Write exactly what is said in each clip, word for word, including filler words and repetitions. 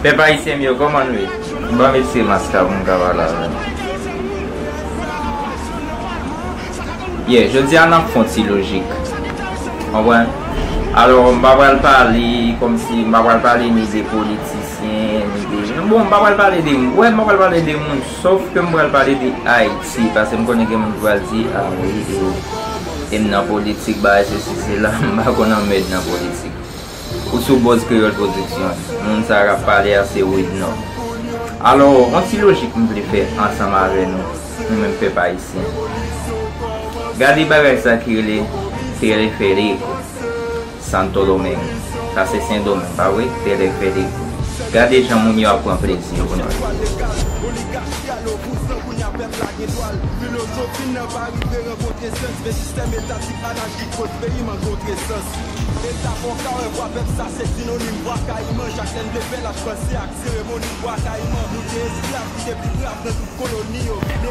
Pèp ayisyen m yo, kòman nou ye? M pa met se mask la pou m ka pale avè nou. Yeah, jodi a n ap fè yon ti lojik. Konprann? Alò, m pa pral pale kòmsi, m pa pral pale ni de politisyen, ni de, bon, m pa pral pale de moun. Wè, m pa pral pale de moun, sòf ke m pral pale de Ayiti, paske m konnen gen moun ki pral di, "Ah wi, e, e m nan politik, bagay sesi, sela." M pa konn anmède nan politik. Ou sou Buzz Kreyòl Production. Moun sa k ap pale a se Widnor. Alò, yon ti lojik m vle fè ansanm avè nou, nou menm pèp ayisyen. Gade bagay sa ki rele Teleférico Santo Domingo. Sa se Sendomeng, pa vre? Teleférico. Gade jan moun yo ap pran plezi yo kounye a.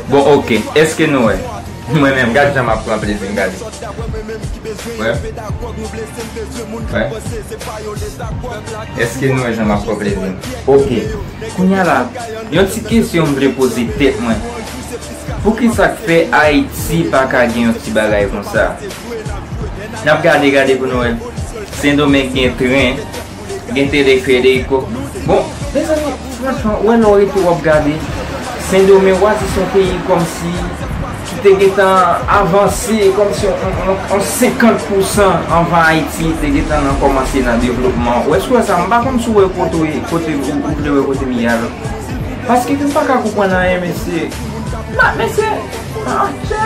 Bon, ok. Èske nou wè? Mwen menm, gad jan m ap pran plezi m, gade. Wè. Wè. Èske nou wè jan m ap pran plezi m? Ok. Kounye a la, yon ti kesyon m vle poze tèt mwen. Poukisa k fè Ayiti pa ka gen yon ti bagay konsa? N ap gade, gade pou nou wè. Sendomeng gen tren, gen Teleférico. Bon, mezanmi, franchman, ou wè lè w rete w ap gade, Sendomeng, w a di se yon peyi kòmsi ki te gentan avanse, kòmsi on, on, on senkant pousan anvan Ayiti te gentan nan kòmanse nan devlopman. Ou èske w wè sa? M pa konn si w wè kote, kote ou, ou vle wè kote m ye a la. Paske m pa ka konprann anyen, mesye. Ma, mesye, ah, tchè.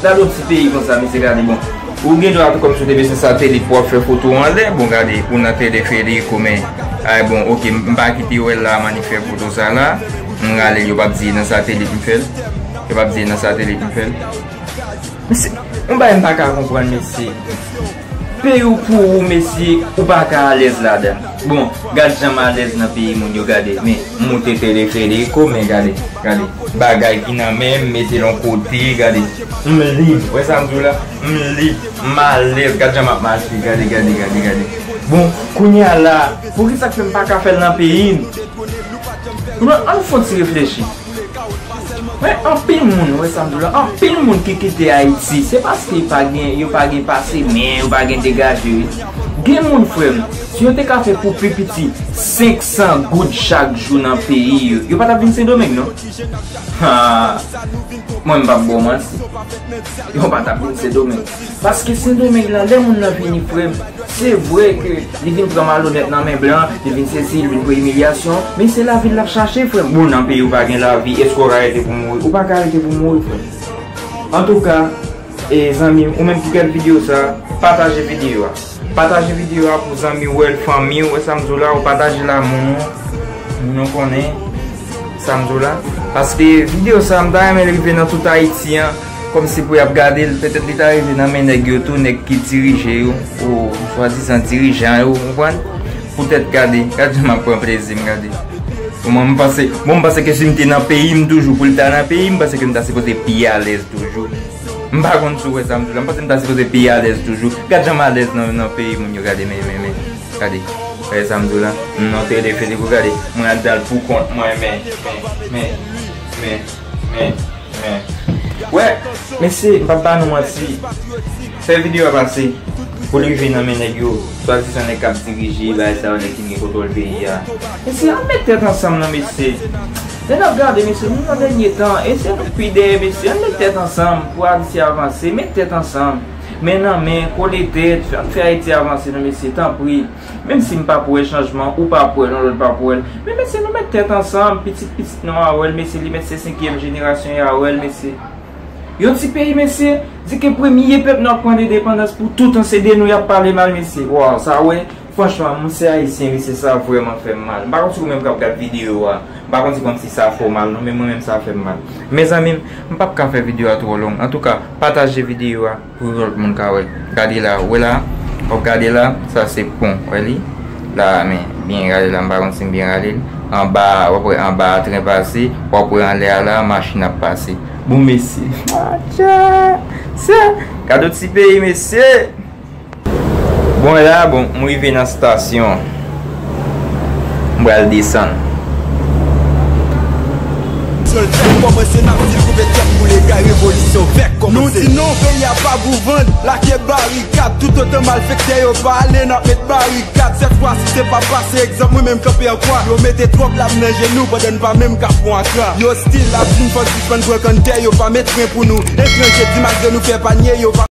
Gade yon ti peyi konsa, mesye, gade, bon. Ou gen dwa tou kòmsi w te bezwen satelit pou w ap fè foto anlè. Bon, gade, ou nan Teleférico, men, ay, bon, ok, m pa kite yo wè l la, m annik fè foto sa la. M rale l, yo p ap di nan satelit m fè l. Yo p ap di nan satelit m fè l. Mesye, yon bagay m pa ka konprann, mesye. Peyi w pou ou, mesye, ou pa ka alèz ladan. Bon, gad jan m alèz nan peyi moun yo, gade. Men, m moute Teleférico, men gade, gade. Bagay ki nan men m, mete l yon kote, gade. M lib, wè sa m di w la? M lib, m alèz, gad jan m ap mache, gade, gade, gade, gade. Bon, kounye a la, poukisa k fè m pa ka fè l nan peyi m? Bon, ann fè yon ti reflechi. Men anpil moun, wè sa m di w la, anpil moun ki kite Ayiti, se paske pa gen, yo pa gen pase men, yo pa gen degaje, wi. Gen moun, frè m, si yo te ka fè pou pi piti senk san goud chak jou nan peyi yo, yo pa t ap vin Sendomeng, non. Ha, mwen, m p ap ba w manti. Yo pa t ap vin Sendomeng. Paske Sendomeng lan, lè moun nan vini, frè m, se vre ke li vin pran malonèt nan men blan, li vin sesi, li vin pran imilyasyon, men se lavi l ap chache, frè m. Bon, nan peyi w pa gen lavi, èske w ka rete pou mouri? Ou pa ka rete pou mouri, frè m. Antouka, e, zanmi m, ou menm ki gad videyo sa, pataje videyo a. Pataje videyo a pou zanmi w, fanmi w, wè sa m di w la, ou pataje l a moun ou, moun ou konnen, sa m di w la. Paske videyo sa, m ta renmen l rive nan tout Ayiti an, kòmsi pou y ap gade l, petèt li ta rive nan men nèg yo tou, nèg ki dirije yo, ou swadizan dirijan yo, ou konprann? Poutèt gade, gad jan m ap pran plezi m, gade. Bon, mwen, m panse, bon, m panse ke si m te nan peyi m toujou, pou l ta nan peyi m, m panse ke m ta sipoze pi alèz toujou. M pa konn si w wè sa m di w la, m panse m ta sipoze pi alèz toujou. Gad jan m alèz nan, nan peyi moun yo, gade, men, men, men, gade. Wè sa m di w la, m nan Teleférico, gade, mwen ap dal pou kont mwen, men, men, men, men, men, men. Wè, mesye, m p ap ba nou manti. Fè videyo a pase pou l rive nan men nèg yo, swadizan nèg k ap dirije, bagay sa yo, nèg ki gen kontwòl peyi a. Mesye, ann met tèt ansanm non, mesye. Lè n ap gade, mesye, nou nan dènye tan, eseye nou pi dèyè, mesye, ann met tèt ansanm pou Ayiti avanse, met tèt ansanm. Men nan men, kole tèt, ann fè Ayiti avanse non, mesye, tanpri. Menm si m p ap wè chanjman, ou p ap wè l, yon lòt p ap wè l. Men mesye, nou met tèt ansanm, pitit pitit nou a wè l, mesye, li mèt se senkyèm jenerasyon y a wè l, mesye. Yon ti peyi, mesye, di ke premye pèp nou ap pran lendepandans pou toutan se de nou y ap pale mal, mesye. Waw, sa wè, franchman, m se ayisyen, mesye, sa vrèman fè m mal. M pa konn si ou menm k ap gad videyo a, m pa konn si kòmsi sa fè w mal, non, men mwen menm sa fè m mal. Mezanmi, m p ap ka fè videyo a twò long. Antouka, pataje videyo a pou lòt moun ka wè. Gade la, ou wè la, w ap gade la, sa se pon, wè li? La, men, byen gade la, m pa konn si m byen gade l. Anba a, w ap wè anba a tren pase, w ap wè anlè a la, machin ap pase. Bon, mesye. Atchè! Se, gade yon ti peyi, mesye! Bon, la, bon, m rive nan stasyon. M pral desann. Sòl fèk kòmanse, n ap di l koupe tèt boule, kay revolisyon fèk kòmanse. Nou di non, peyi a pa pou vann, lage barikad, toutotan malfektè yo pa ale, n ap met barikad. Sèt fwa si se pa pase egzanp, mwen menm kanpe an kwa. Yo mete twòp lam nan je nou pandan n pa menm ka pran akran. Yo still ap di n fòk sispann pran kanntè, yo pa met fren pou nou. Etranje di malgre nou fè panye, yo pa